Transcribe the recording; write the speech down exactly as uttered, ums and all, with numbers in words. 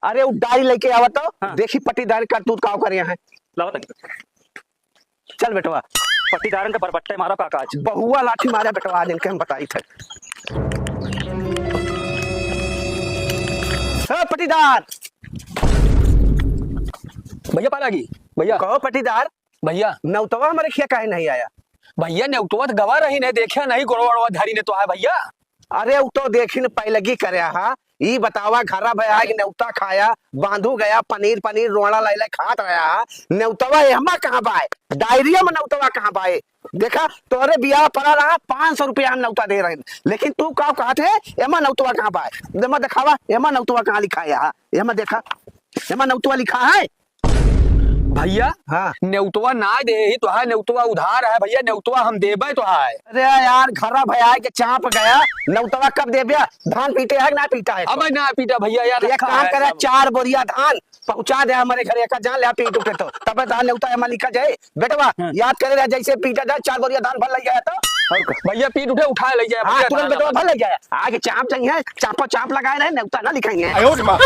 अरे, उ डायरी लेके आवा तो, हाँ। देखी पट्टीदार करतूत का करे हैं। लावा तनी। चल बेटवा। पट्टीदारन के बरबट्टे मारा काका आज। बहुआ लाठी मारे बेटवा, आज इनके हम बताई थे। ए, पट्टीदार। भैया, पा लागी। भैया। कहो पट्टीदार। भैया। नेउतवा हमरे खिया काहे नहीं आया? भैया, नेउतवा तो गवा रही नहीं, देखा नहीं, गोड़वा वोड़वा धरी ने तो है भैया। अरे, उ तो देखी न पैलगी करे हा। ई बतावा, घरा भै आइके नेउता खाया, बांधू गया, पनीर, पनीर रोड़ा लाई लाई खात रहा। नेउतवा एहमा कहाँ बाय? डायरिया में नेउतवा कहाँ बाय? देखा, तोहरे बियाह पड़ा रहा, पाँच सौ रुपया हम नेउता दे रहे हैं, लेकिन तू का कहत है, एमा नेउतवा कहाँ बाय? एमा देखावा, एमा नेउतवा कहाँ लिखा है? एमा देखा, एमा नेउतवा लिखा है? भैया, हाँ। नेउतवा ना दे ही तो है, नेउतवा उधार है भैया, नेउतवा हम देबे तो है। अरे यार, घरा भै आइके चाप गया, नेउतवा कब देबे? धान पीटे है कि ना पीटा है? अबे ना पीटा भैया यार, तो एक रखा काम है करे, सब। चार बोरिया धान पहुंचा दे हमरे घरे, एका जान ले पीट उठे तो, तबे धान नेउता एमा लिखा जाए। बेटवा, हाँ। याद करे रहे, जैसे पीटा जाए, चार बोरिया धान भर ले जाए तो। और का? भैया पीट उठे, उठा ले जाए, हाँ, भैया, तुरंत धान बेटवा भर। भर ले जाए। आगे चाप चाहिए, चापो चाप लगाए रहे, नेउता ना लिखाएंगे। आयो रे माँ।